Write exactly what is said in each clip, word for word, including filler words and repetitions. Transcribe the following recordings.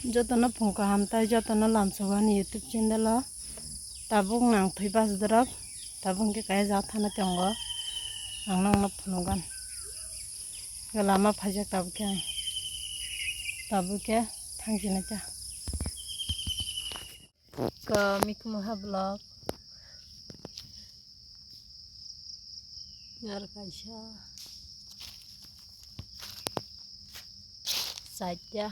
Jotono phung kaham tei jotono lamsogani YouTube channel o. Tabuk nang thwi bas dorok, tabuk hwnkhe kaya jaga thana tongo, ang nokno phunugan. Lama phaijak tabuk khe ang, tabuk khe thangsinai ta. Ko mikhumu ha vlog. Aro kaisa. Saitya.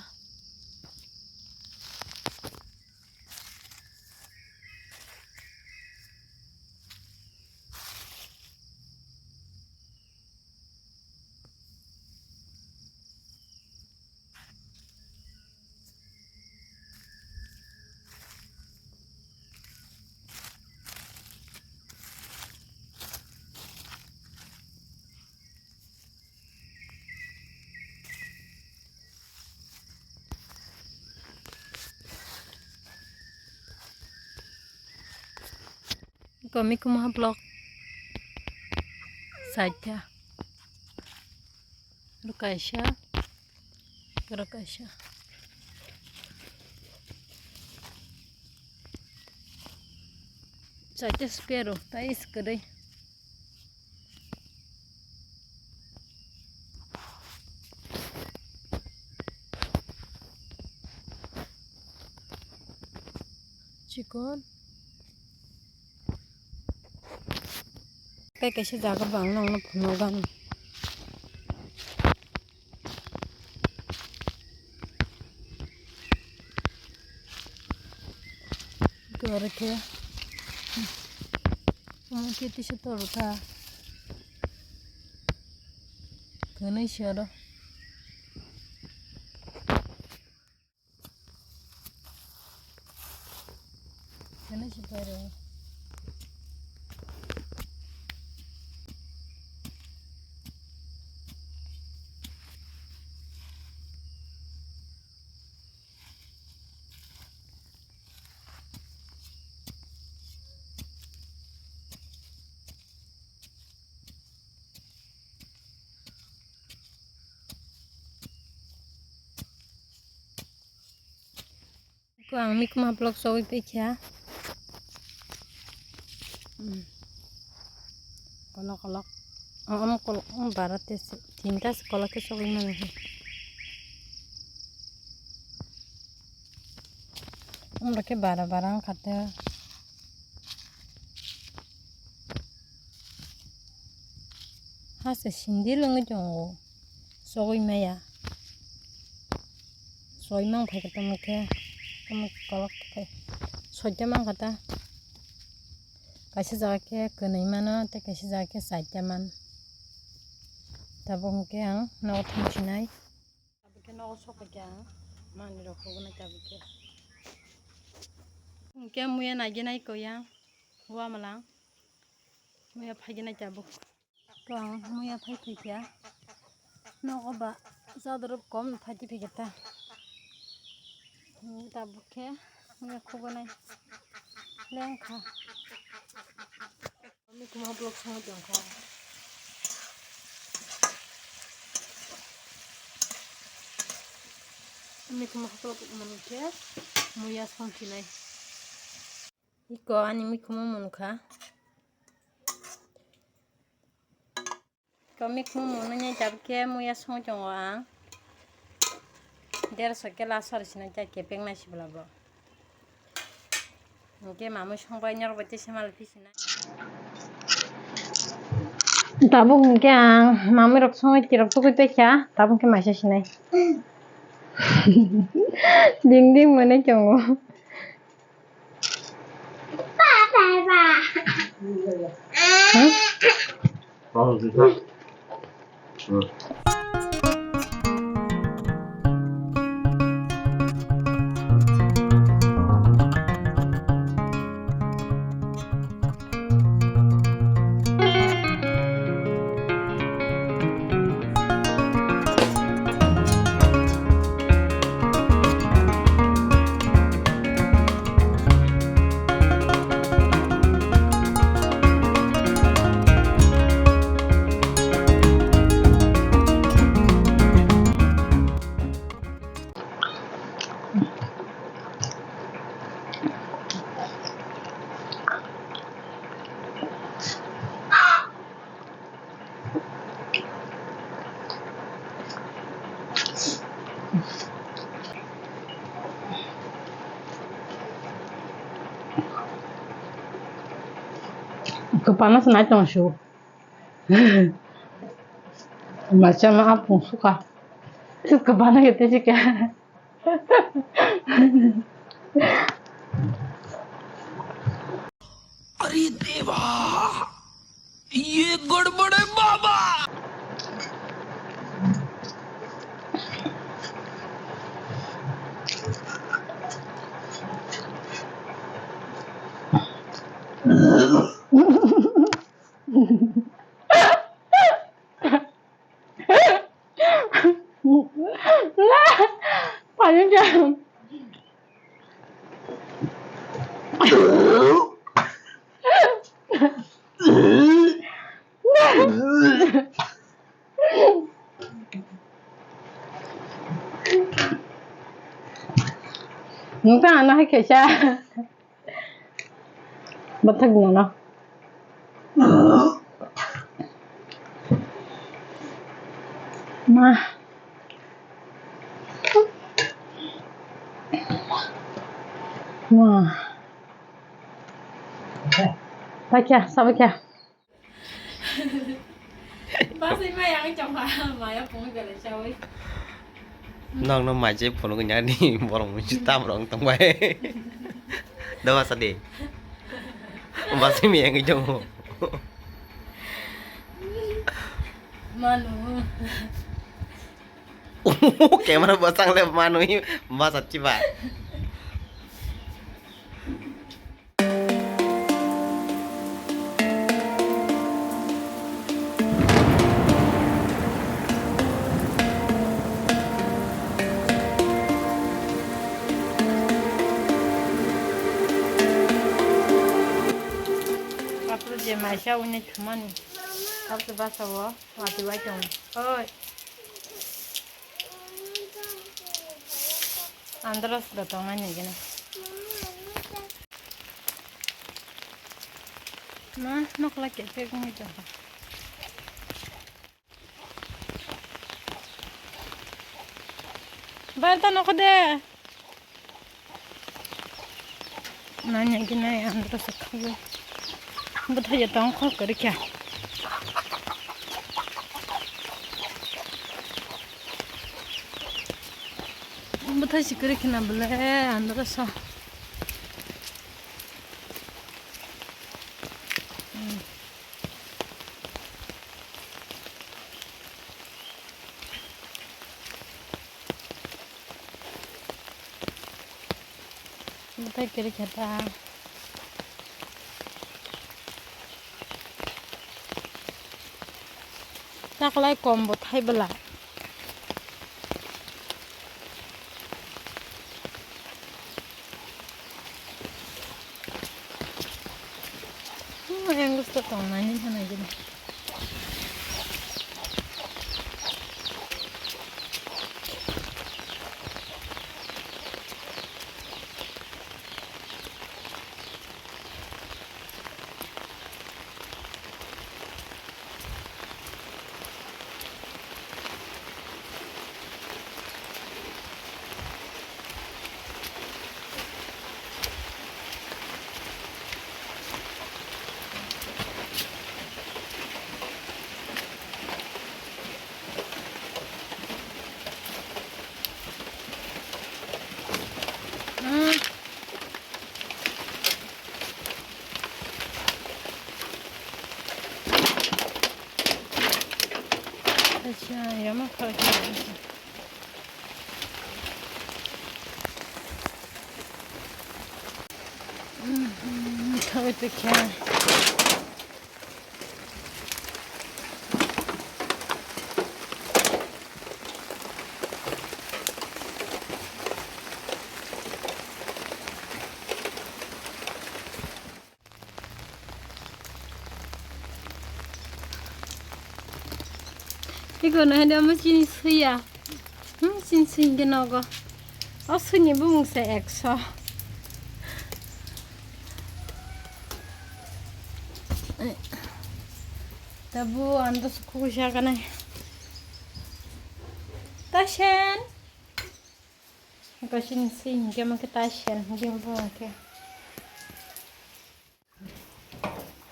Ko mikhumu ha vlog. Saitya. Aro kaisa. Aro kaisa. Saitya square o, tai is kwrwi. Chikon. Tei kaisa jaga bo ang nokno phunugan. Aro khe, omo khe tisa toro ta. Kwnwi se oro. Kwnwi se pairo. Ko ang mikhumu ha vlog sogwi paikha. Hmm. Kolok kolok. Oh, omo kolok, omo bara te se, tinta se kolok khe sogwi mano. Omo khe bara bara wngkha te. Ha se sindil wngwi tongo. Sogwi maya. Sogwi mang phai khe tamo khe, tamo kolok khai. Soita mang kha ta. Kaisa jaga khe kwnwi mano, tei kaisa jaga khe saita man. Tabuk hwnkhe ang nogo thangsinai. Tabuk khe nogo sok kha ang manwi rok hugnai tabuk khe. Hwnkhe muya naigenai koya wamalang. Muya phaigenai tabuk. Tong muya phai phaikha. Nogo ba chador kom phai phaikha ta. Tabuk khe muya khugnai lengkha. Mikhumu ha vlog songwi tongkha. Mikhumu ha vlog mankhe muya songkhinai. Iko ani mikhumu munkha. Iko mikhumu munwi nai tabuk khe muya songwi tongo ang. Derso kela sori sinai ta kepeng nai sibla bo. Hwnkhe mamwi songbai norok bai tei sema lai phi sinai. Tabuk hwnkhe ang mamwi rok songwi tirok tugui tei kha tabuk khe maisa sinai. Ding ding mwnwi tongo. Kwpana se nai tong su. Macha ma apung suka. Kwpana ke te sike. अरे देवा, ये गड़बड़ है बाबा। Panjang. Nung tang ano hai kaisa. Bathak nana. Ma. Ma. Bakya, sabakya. Basai maya ang chongkha, maya pung belai chawi. Nokno mai je phunuk nya ni borok mui tam rong tong bai. Dawa sadi. Basai maya ang chong. Manu. Camera bosang le manwi basa chiba. Apro je maisa uni thumani. Apro basa o. Wati wai tong. Oi. Andros da tong ani gini. Ma, nokla ke pe gumi tong. Bar ta nokho de. Nanya gini andros khawi. Bwthai ya tong kho kwrwi khe. Bwthai si kwrwi khna bwle andros. Bwthai kwrwi khe ta. Taklai kom bwthai bwla. Yang gusto tong nani hana gini. Acha, yama kha kha. Kha kha kha. Iko no hede omo chini suya. Hmm, chini sui hingke nogo. O suini bumung se ekso. Tabu ando suku kusa kanai. Tasen. Iko chini sui hingke mo ke tasen. Bumung ke.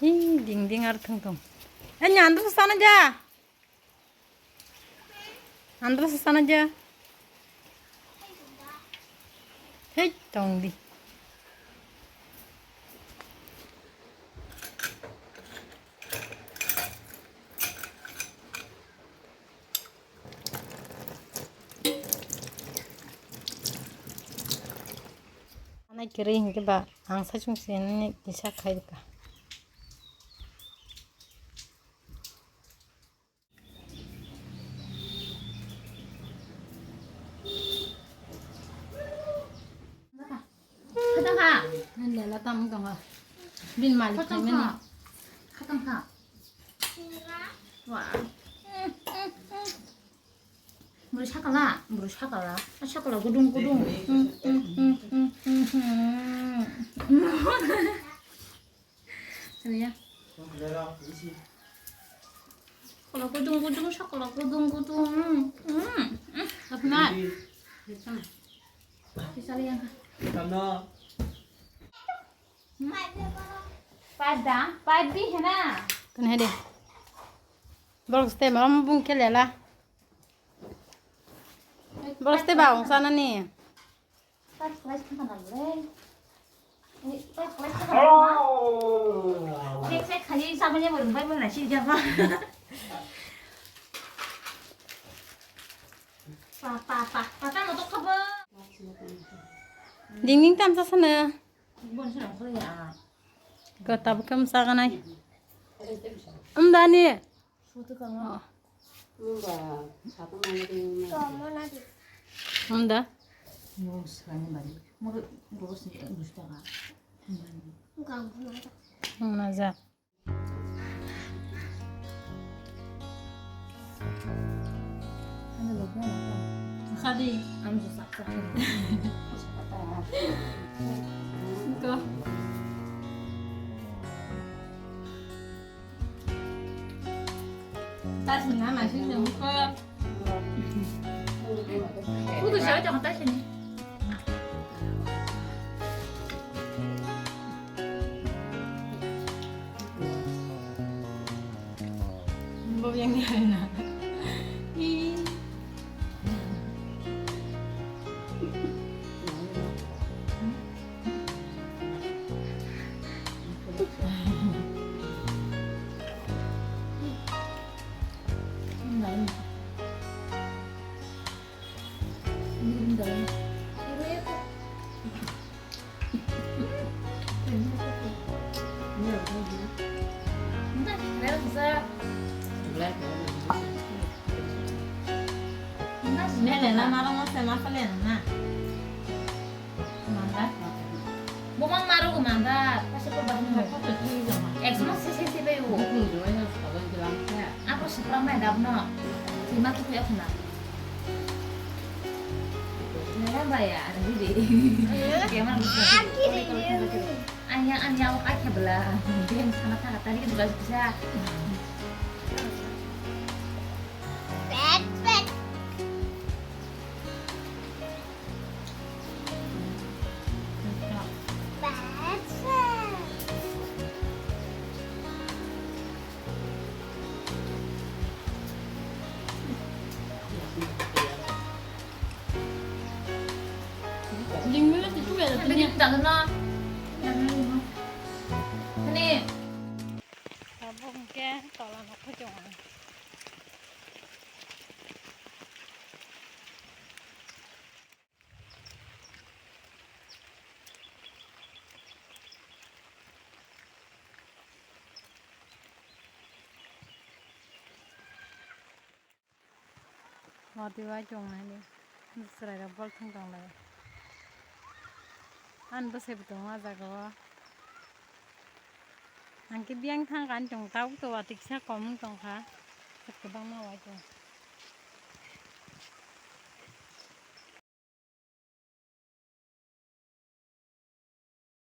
Ding ding ar thung thung. Eh, nyan tu sana ja. Andro sasana ja. Hei, tong di. Anai kiri hingke ba ang sachung sini kisa khai ka. Khatang kha. Lela tam wng tongkha. Bin malik khatang khaimani. Kha. Khatang kha. Wah. Bwrwi sakala, bwrwi sakala. Ah, sakala gudung gudung. Sini ya. Kalau gudung gudung, sakala gudung gudung. Hmm, hmm, hmm. Apa nak? Bisa lihat. Pada, padi hena. Kan hede. Borok ste malam bung kelela. Borok ste ba ung sana ni. Ding ding tam sa sana. Ko tabuk kam sa kanai. Am dani. Sutu kama. Oh. Nungba satu mana di mana? Tomo na di. Honda? Mo sani bari. Mo dos ni dos taka. Ganggu na. Hum na ja. Ano lagi na. Sadi. Am susah. Ko. Tasina, naising tongkha. Udah siapa jangan tasini. Bau yang ni na. Ih. Nene na marong se masale na. Mandar. Bumang maru ko mandar. Kasi ko bahmu. Eksono se se se pe u. Ako sepra mai dap no. Sima tu pe khna. Nela baya, ada di. Kemar. Anya anya o akhe bela. Dia sana ta tadi kita bisa. Pet pet. Ini. Tabuk hwnkhe tola nokha chwng. Watwi wai chwng nai di. Chwrairok bol thwng tong lai. Ani bwsai bo tongo ah jaga o. Ang khe biyang thang kha ani chwng tabuk to watwi kisa kom wng tong kha. Kwbangma wai chwng.